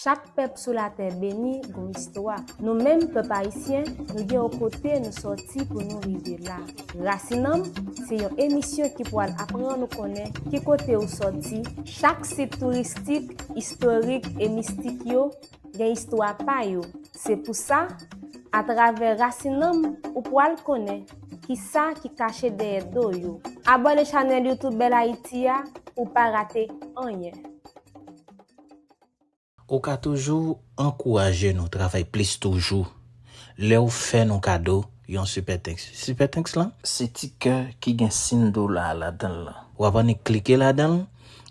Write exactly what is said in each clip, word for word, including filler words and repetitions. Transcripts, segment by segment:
Chak pèp sou latè beni gon istwa. Nou menm, pèp ayisyen, nou gen yon kote nou sòti pou nou rive la. Rasinanm se yon emisyon ki pral aprann ou konnen ki kote ou sòti. Chak sit touristik, istorik e mistik yo gen istwa pa yo. Se pou sa, atravè Rasinanm, ou pral konnen ki sa ki kache dèyè do yo. Abòne chanèl YouTube Bèl Ayiti a pou w pa rate anyen. Ou ka toujou ankouraje nou travay plis toujou lè w fè nou kado yon Super Thanks. Super Thanks lan, se ti kè ki gen siy dola a ladan l lan. W ap annik klike ladan l,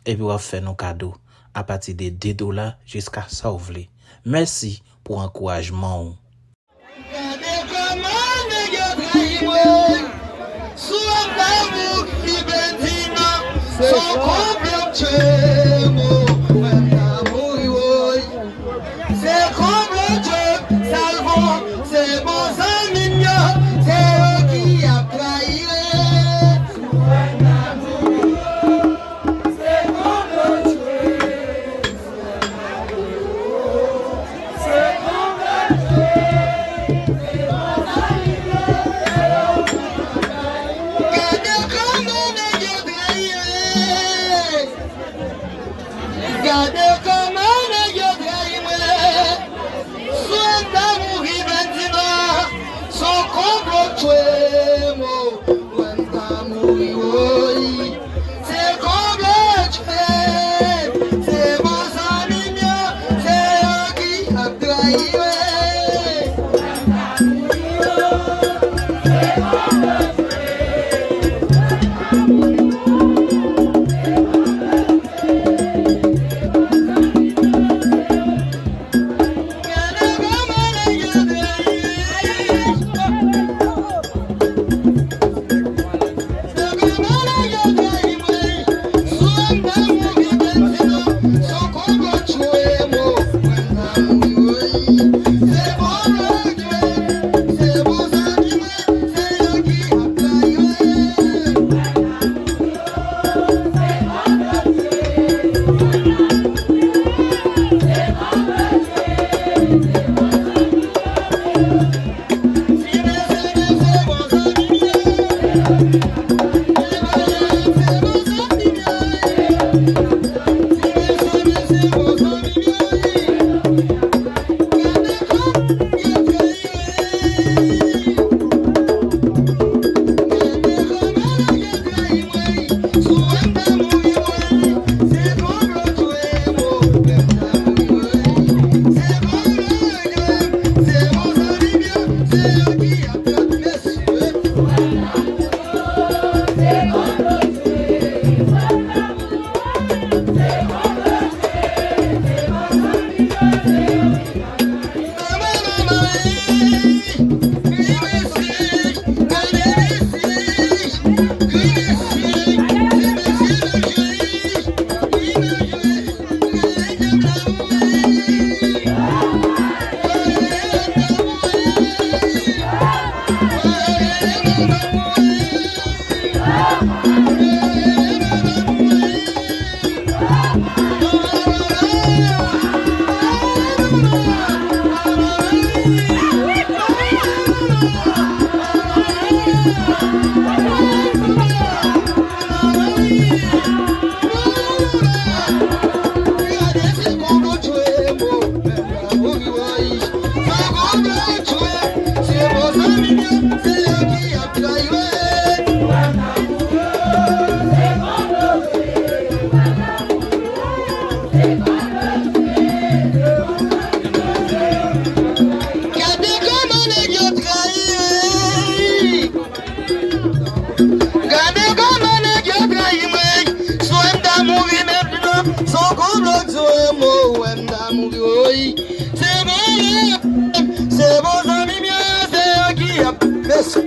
epi w ap fè nou kado apati de de dola jiska sa w vle. Mèsi pou ankourajman w. Gade kòman nèg yo trayi mwen. Sou Abdamou ki bandi nan. Se yon konplo k tchwe m. Mwen ta mouri woy. Se konplo k tchwe m. Salvo, se bon zanmi m yo. Se yo ki ap trayi mwen. Gade kòman nèg yo trayi mwen. Gade kòman nèg yo trayi mwen. Sou Abdamou ki bandi nan. Se yon konplo k tchwe m. Mwen ta mouri woy. Se konplo k tchwe m. Se bon zanmi m yo. Se yo ki ap trayi mwen. Gade kòman nèg yo trayi mwen. Gade kòman nèg yo trayi mwen. Sou M ta mouri mentnan. Sou konplo k tchwe mwen. M ta mouri woy. Se bon, se bon zanmi m yo, se yo ki ap. Mèsi.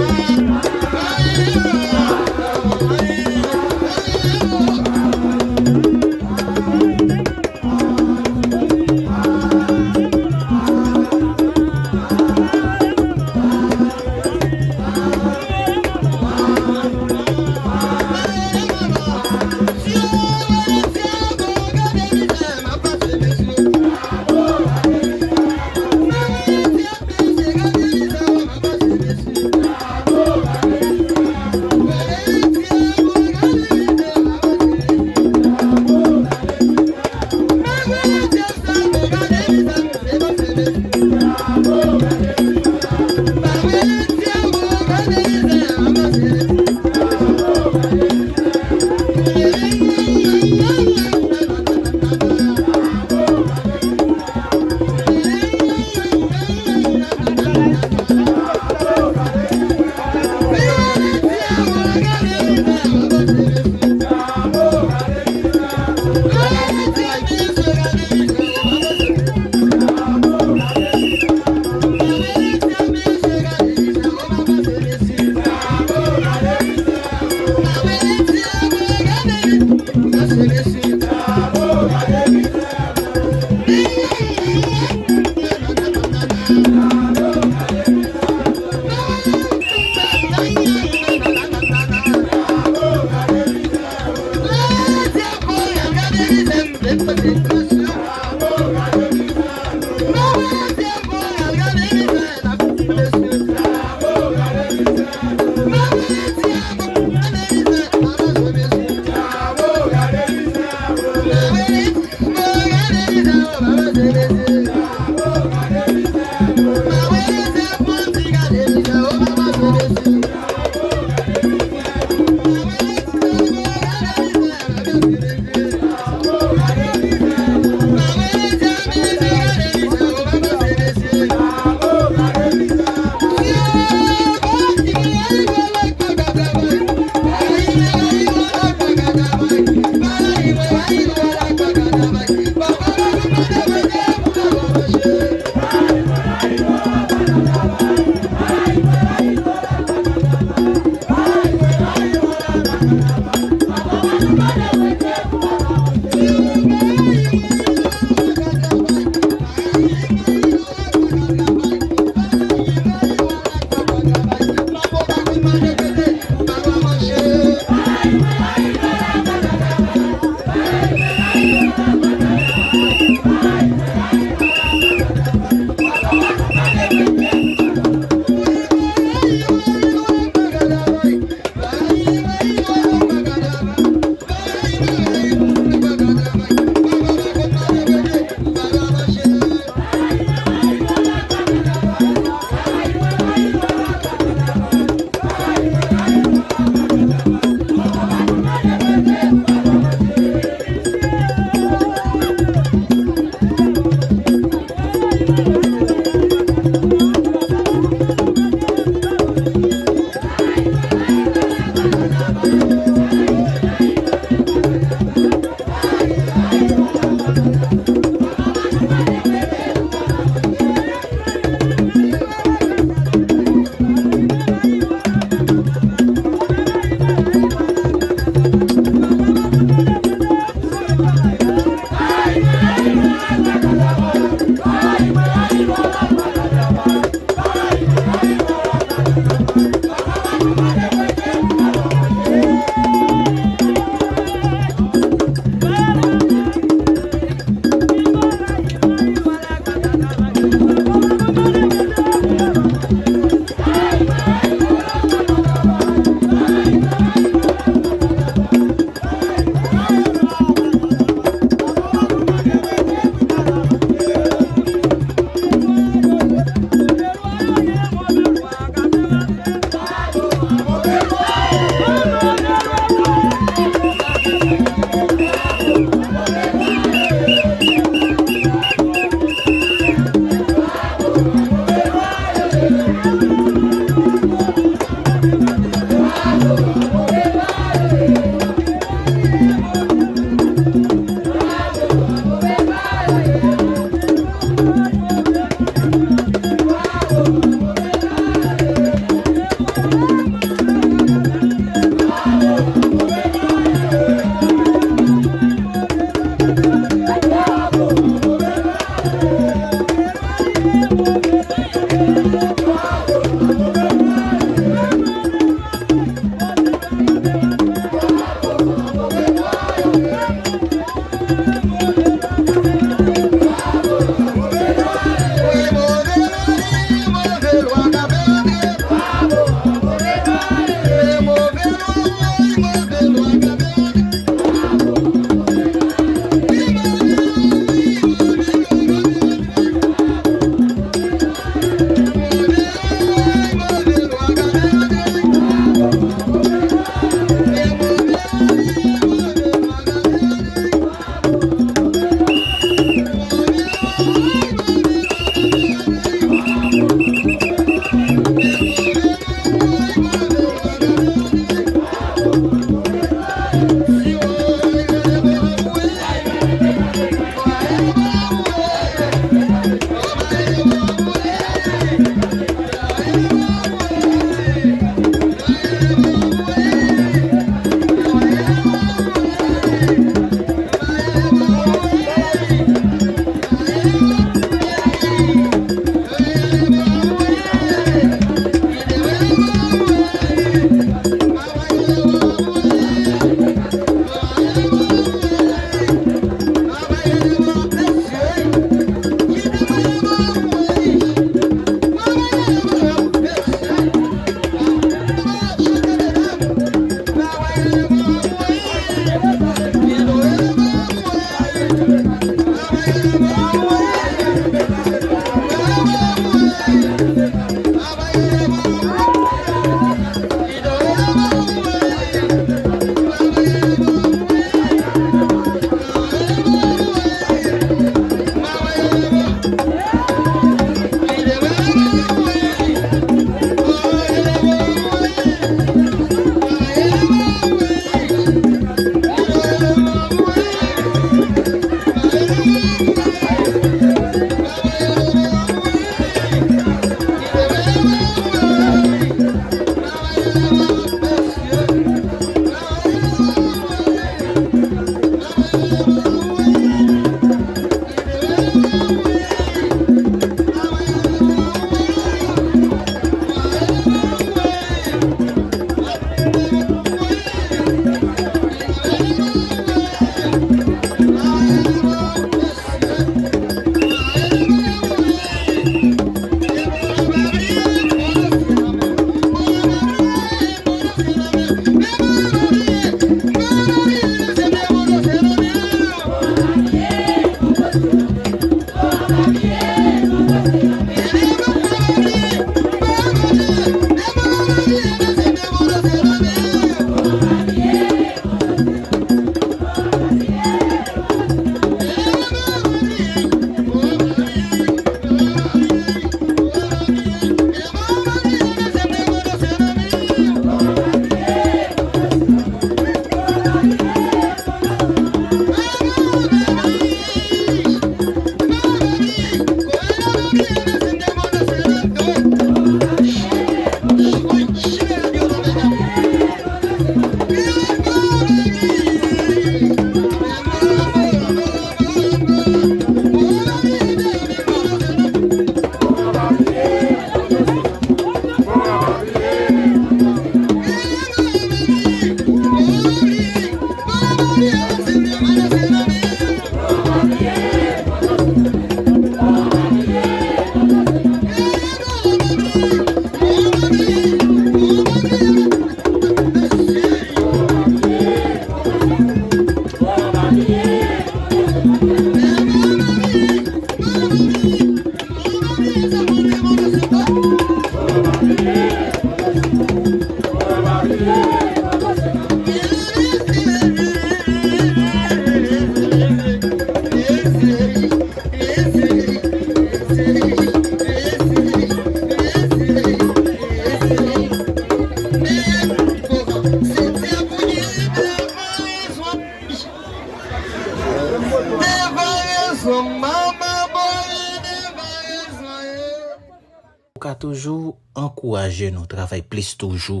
Ou ka toujou ankouraje nou travay plis toujou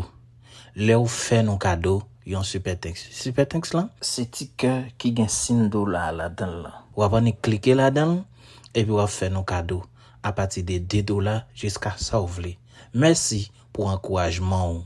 lè w fè nou kado yon super thanks. Super thanks lan, se ti kè ki gen siy dola a ladan l lan. W ap annik klike ladan l, epi w ap fè nou kado apati de de dola jiska sa w vle. Mèsi pou ankourajman w.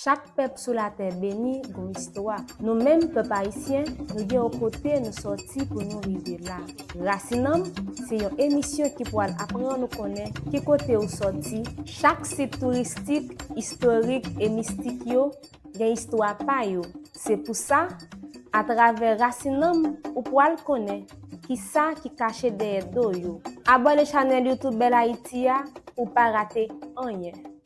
Chak pèp sou latè beni gon istwa. Nou menm pèp ayisyen, nou gen yon kote nou sòti pou nou rive la. Rasin Nanm se yon emisyon ki pwal aprann ou konnen ki kote ou sòti. Chak sit touristik, istorik e mistik yo gen istwa pa yo. Se pou sa, atravè Rasin Nanm, ou pwal konnen kisa ki kache dèyè do yo. Abòne chanèl YouTube Bèl Ayiti a pou w pa rate anyen.